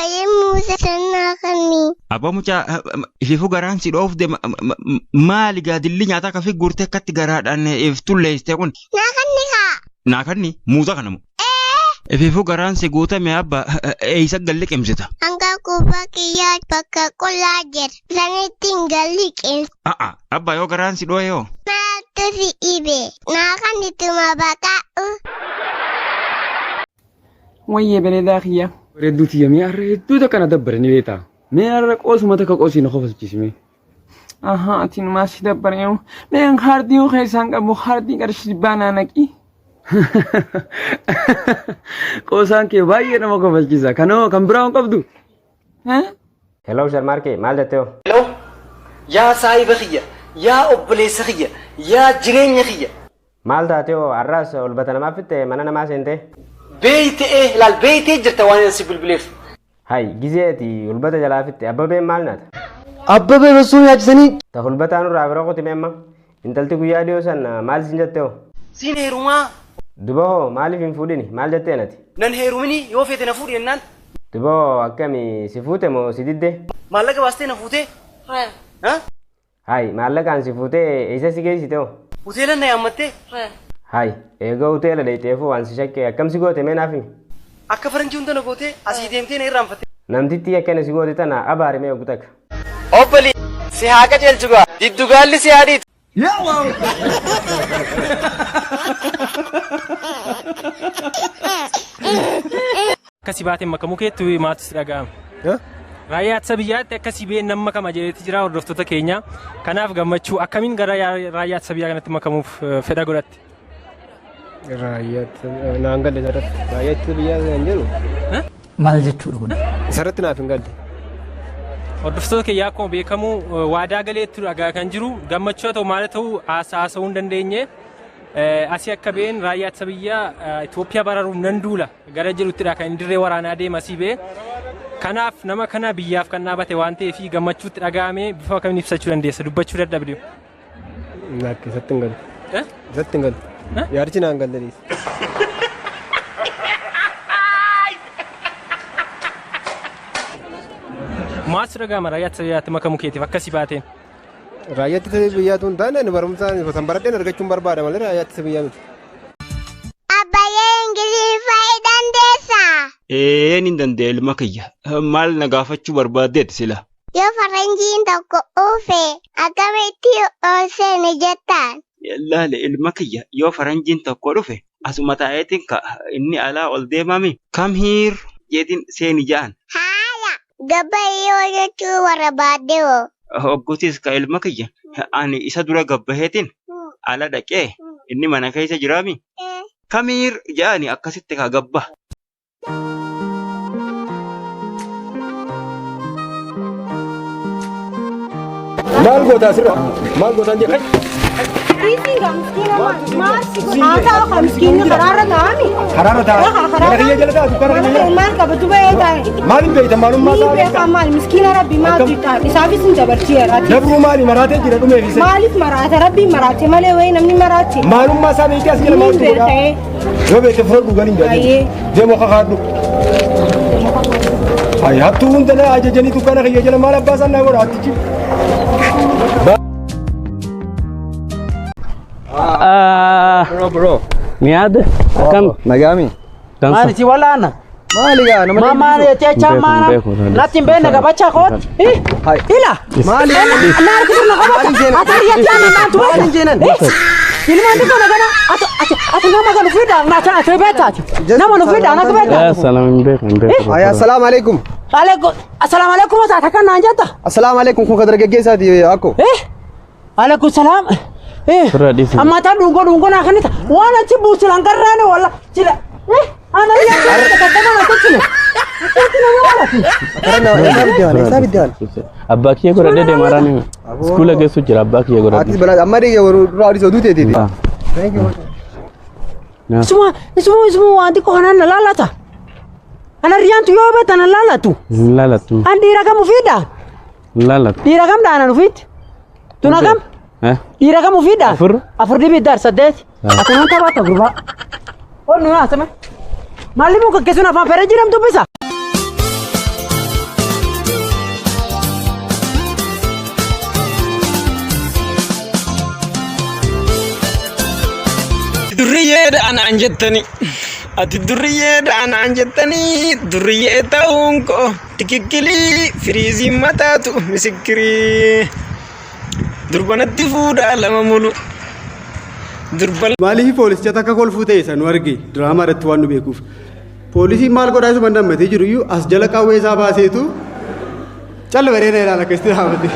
Abbayee muuza sanaa kanni. Abbaa mucaa ifiifuu garaan si dhoofde maali gaadilli nyaataa kafi guurtee akkatti garaadhaan if tulleessite kun. Naa kanni kaa. Naa kanni muuza kana moo. Ifiifuu garaan si guutame abba eessa galli qimsita. Hanga gubbaa kiyyaa bakka qullaa jira. Sanitti hin galli qimsa. A'a abba yoo garaan si dhoohe hoo. Maaltu si dhibe? Naa kannituma baqa'u. Wayyee bareedaa kiyya. Bareedduu tiyya mee har'a hedduu takka na dabbare ni beektaa. Mee har'a qoosuma takka qoosii na kofalchiisi mee. Ahaa ati numaa si dabbaree mee kaardii yoo keessaan qabu kaardii qarshii dhibbaa naa naqi. Qoosaan kee baay'ee nama kofalchiisa. Kanoo kan biraa hin qabdu. Hello Sharmaarkee maal jette hoo? Hello Yaa saahiba kiyya Yaa obboleessa kiyya Yaa jireenya kiyya. Maal taate hoo har'as olbata namaa fixxe mana namaa seentee? Beeyte ee laal beeytee jirta waan ani si bilbileef. Hay gizee ati hulbata jalaa fixxe Abbabeen maal nyaata? Abbabee bassoo nyaachisanii. Ta hulbataa nurraa bira kuti mee amma. Intalti guyyaa dhiyoo san maal sin jette hoo? Siin heerumaa. Duba hoo maaliif hin fuudhini maal jetteen ati? Nan heerumini yoo feete na fuudhi jennaan. Duba hoo akkami si fuute moo si didde? Maallaqa baastee na fuutee. Ha? Hay maallaqaan si fuutee eessa si geessite hoo? Hoteela na yaammattee. Hay eega hoteela dhayxeefuu waan si shakke akkam si goote mee naaf himi? Akka faranjii hunda na gootee asii deemtee na irraanfatte. Namtittii akkana si goote tana abaari mee oggu takka. Obbali si haa qajeelchu gaa giddugaalli si haa dhiitu. Akka si baateen makamuu keetti maaltu si dhaga'ama? Raayyaa ittisa biyyaatti akka si been nama kama jedheeti jira hordoftoota keenya. Kanaaf gammachuu akkamiin gara raayyaa ittisa biyyaa kanatti makamuuf fedha godhatte? Raayyaa ittisa naan galle isarratti. Raayyaa ittisa biyyaa kan jedhu. Maal jechuudha kun? Isarratti naaf hin galle. Hordoftoota keenya akkuma beekamu waadaa galeetti dhagaa kan jiru gammachuu haa ta'u maal haa ta'u haasa'uu hin dandeenye. Asii akka ba'een raayyaa ittisa biyyaa Itoophiyaa bararuuf nan duula gara jedhuttidha kan inni dirree waraanaa deema asii ba'e. Kanaaf nama kana biyyaaf kan dhaabate waan ta'eef gammachuutti dhaga'ame bifa kamiin ibsachuu dandeessa dubbachuu dadhabde. Lakki isatti hin galu. Eh? Isatti hin galu. Eh? Yaadichi naan galle dhiisi. Maaltu dhaga'ama raayyaa ittisa biyyaatti makamuu keetiif akkasii baateen? Raayyaa ittisa biyyaa tun taane ani barumsaan san baradheen argachuun barbaada malee raayyaa ittisa biyyaa miti. Abbayee Ingiliffaa ni dandeessaa? Ee nin dande'a ilma kiyya. Maal na gaafachuu barbaaddeeti sila? Yoo faranjiin tokko dhufe akkamitti ol seeni jettaan? Laali ilma kiyya yoo faranjiin tokko dhufe asuma taa'eetiin ka inni alaa ol deemami come here jeetiin seeni ja'an. Haaya gabba'i yoo jechuu barbaadde hoo? Hoggutis ka ilma kiyya ani isa dura gabbaheetiin ala dhaqee inni mana keessa jiraami come here ja'ani akkasitti ka gabba. Maal goota asirra? Maal gootaan jee? Haasaa kan miskiinni karaarra taa'ami. Karaarra taa'aa. Mana kiyya jala taa'u dukkaana kiyya jala. Maal qaba duba yoo taa'e. Maal hin beektan maalummaa Ni isaa beekaa maal miskiina rabbi maal ta'a isaafis hin dabarsiyeera. Dabruu maali maraatee jira dhumeef isa. Maaliif maraata rabbiin maraate malee wayii namni maraache. Maalummaa isaa beektee as jala Ni maaltu godhaa? beekee. Yoo beekte fudhadhu galin jedhee. Ayyee. Deemu kakaadhu. Ay hattuu hunda na ajajanii dukkaana kiyya jala maal abbaa isaan naa godha hattichi. Bro bro. Miyaad akkam? Nagaami. Maali si walaana? Maali gaa nama Ma maali jettee achaa maana? Natti hin beekne gabacha koot. Ila. Maali? Na harkisu na qabata. Ati hiriyyatti aannan naantu Maali hin jeenan? Ilmaan xiqqoo na gana. Ati ati ati nama kan ofiidhaan na ati beektaati. Nama ofiidhaan ati beektaati. Salaam hin beeku hin beeku. Ay assalaamu alaikum. Alaikum assalaamu alaikum taata kan naan jetta. Assalaamu alaikum kun ka dargaggeessaati akko. Alaikum salaam. Firra dhiisi. Amma taa dhungoo dhungoo naa kennita. Waan achi buusilan garraane walla jira. Ana yaa takka kana tolchine. Akkatti nama waalati. Eessaa bidde Abbaa kiyya godhadhee deemaa raani. Iskuula geessu jira abbaa kiyya Atis godhadhee. balaa amma dhiyee warra duraa oduu teetiiti. Isuma isuma isuma waan xiqqoo kanaan na laalata. Ana riyaantu yoo beektan na laalatu. Hin laalattu. An dhiira kam ofiidhaan? Hin laalattu. Dhiira kam dhaanan ofiitti? Tun akkam? Eh? Dhiira kam ofiidhaan? Afur. Afur dhibi daar saddeet. Akkanaan taphatta gurbaa. Ol nu haasame. Maalli muka keessuun afaan fere jedhamtu bisa. Anaan jettani ati durriyyeedha anaan jettanii durriyyee ta'uun koo tikikkilii firiiziin mataatu misikkirii durbanatti fuudhaa lama mulu durba. Maaliif poolisicha takka kolfuu ta'e isa nu arge diraamaa irratti waan nu beekuuf. Poolisiin maal godhaa isuma nammatee jiru iyyuu as jala qawwee isaa baaseetu calli bareeda ilaala akkasitti dhaabate.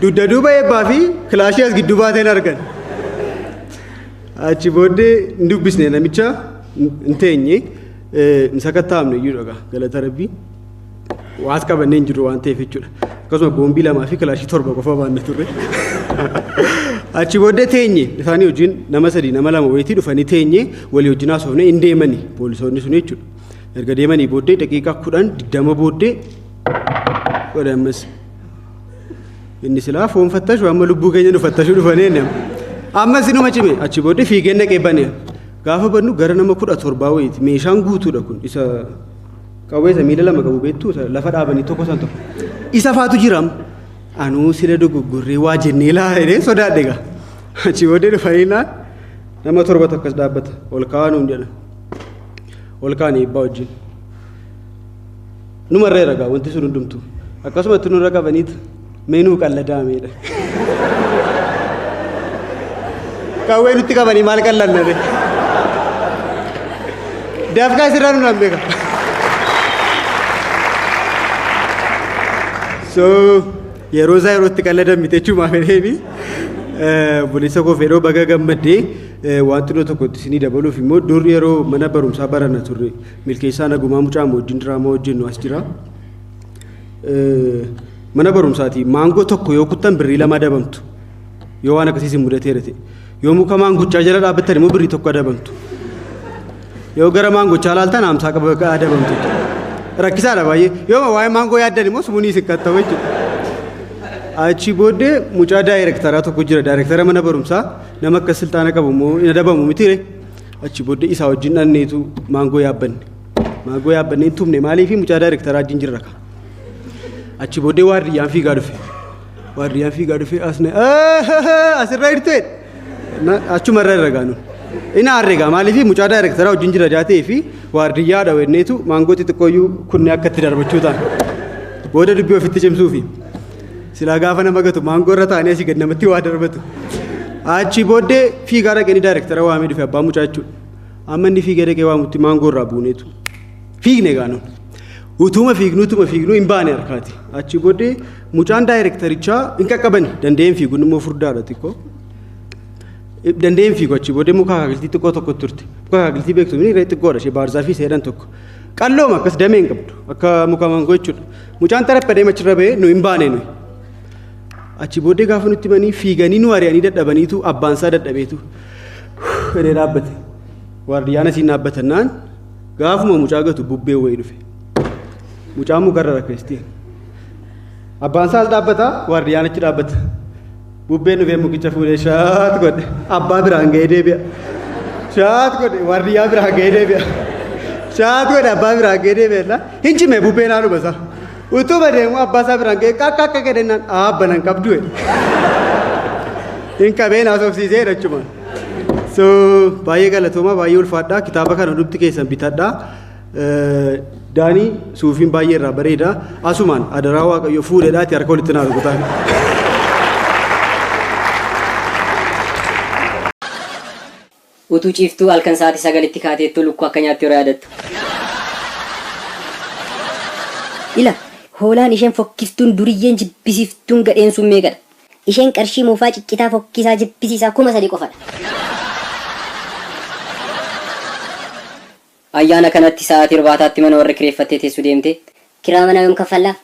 Dugda duuba eebbaa fi kilaashii as gidduu baateen argan. Achi booddee hin dubbisne namicha hin teenye hin sakattaa'amne iyyuu dhagaa galata rabbii. Waas qabannee hin jiru waan ta'eef jechuudha. Akkasuma boombii lamaa fi kilaashii 7 qofa baanne turre. Achi booddee teenye isaanii wajjin nama sadii nama lama wayitii dhufanii teenye walii wajjin haasofne hin deemani poolisoonni sun jechuudha. Erga deemanii booddee daqiiqaa 10 20 booddee godhe ammas. Inni silaa foon fattashu amma lubbuu keenya nu fattashuu dhufanii inni amma. Ammas inuma cime achi booddee fiigeen dhaqee bane. Gaafa bannu gara nama 17 wayiiti meeshaan guutuudha kun isa Qawwee isa miila lama qabu beektuu isa lafa dhaabanii tokko san tokko. Isa faatu jira amma. Anuu sila dogoggorree waa jennee laa jedhee sodaadhe egaa. Achi booddee dhufanii naan nama torbatu akkas dhaabbata. Ol kaa'aa nuun jedhan. Ol kaa'anii eebbaa wajjin. Numarra egaa wanti sun hundumtu. Akkasumatti nurra qabaniitu mee nuu qalladaa meedha. Qawwee nutti qabanii maal qallanna ree? Dafqaa isirraa nu beeka. So yeroo isaa yerootti qalladan miti jechuudha fedheeni. Obboleessa koo fedhoo baga gammaddee wanti nuti tokko itti isinii dabaluuf immoo dur yeroo mana barumsaa baranna turre milkeessaa nagumaa mucaa wajjin diraamaa hojjennu as jira. Mana barumsaati maangoo tokko yoo kuttan birrii 2 adabamtu. Yoo waan akkasii isin mudateera ta'e. Yoo muka maanguchaa jala dhaabbattan immoo birrii 1 adabamtu. Yoo gara maanguchaa laaltan 50 qaba adabamtu. Rakkisaadha baay'ee. Yoo waa'ee maangoo yaaddan immoo sumuunii isin qaxxabu jechuudha. Achi booddee mucaa daayirektaraa tokko jira. Daayirektara mana barumsaa nama akka silxaana qabu immoo hin adabamu mitiire. Achi booddee isaa wajjin dhanneetu maangoo yaabbanne. Maangoo yaabbannee hin tumne maaliif mucaa daayirektaraa wajjin jirra ka. Achi booddee waardiyyaan fiigaa dhufe. Waardiyyaan fiigaa dhufee as na asirra jirtu jedhe. Achuma irra irra gaanu. Inni aarre egaa maaliif mucaa daayirektaraa wajjin jira jaatee fi waardiyyaadha wenneetu maangoo xixiqqooyyuu kunne akka itti darbachuu ta'an. Booda dubbii ofitti cimsuufi. Silaa gaafa nama gatu maangoo irra taa'anii asii gad namatti waa darbatu. Achi booddee fiigaa dhaqanii daayirektara waamee dhufe abbaa mucaa jechuudha. Amma inni fiigee dhaqee waamutti maangoo irraa buuneetu. Fiigne egaa nuun. Utuma fiignuu utuma fiignuu hin baane harkaati. Achi booddee mucaan daayirektarichaa hin qaqqabani. Danda'een fiiguun immoo furdaadha xiqqoo. Danda'een fiigu achi booddee muka akaakiltii xiqqoo tokko turte. Muka akaakiltii beektu mini ree xiqqoodha ishee baarzaafii seedhan tokko. Qallooma akkas damee hin qabdu akka muka maangoo jechuudha. Mucaan xaraphadee achirra ba'ee nu hin baane nuyi. Achi booddee gaafa nutti himanii fiiganii nu ari'anii dadhabaniitu abbaan isaa dadhabeetu jedhee dhaabbate. Waardiyyaan asiin dhaabbatannaan Gaafuma mucaa gatu bubbeen wayii dhufe. Mucaan mukarra rakkeesti. Abbaan isaas dhaabbata, waardiyaan achi dhaabbata. Bubbeen dhufee mukicha fuudhee shaat godhe. Abbaa biraan ga'ee deebi'a. Shaat godhe waardiyyaa biraan ga'ee deebi'a. Shaat godhe abbaa biraan ga'ee deebi'a. Hin cime bubbeen haadhuma isaa. Utuma deemu abbaa isaa biraan ga'ee qaaqqa akka jedhennaan aabba nan qabdu jedhe. Hin qabeen haasofsiisee jechuudha. So baay'ee galatooma baay'ee ulfaadha kitaaba kana hundumti keessan bitadha. Daanii suufiin baay'ee irraa bareeda. Asumaan adaraa waaqayyo fuudhedhaati harka walitti naa rukutaa. Utuu ciiftuu halkan sa'aatii 9tti kaateettuu lukkuu akka nyaattu yeroo yaadattu. Ila, hoolaan isheen fokkiftuun duriyyeen jibbisiiftuun gadheen sun meeqadha? Isheen qarshii moofaa ciccitaa fokkisaa jibbisiisaa 3000 qofadha. Ayyaana kanatti sa'aatii irbaataatti mana warra kireeffattee teessu deemtee. Kiraa manaa yoom kaffallaa?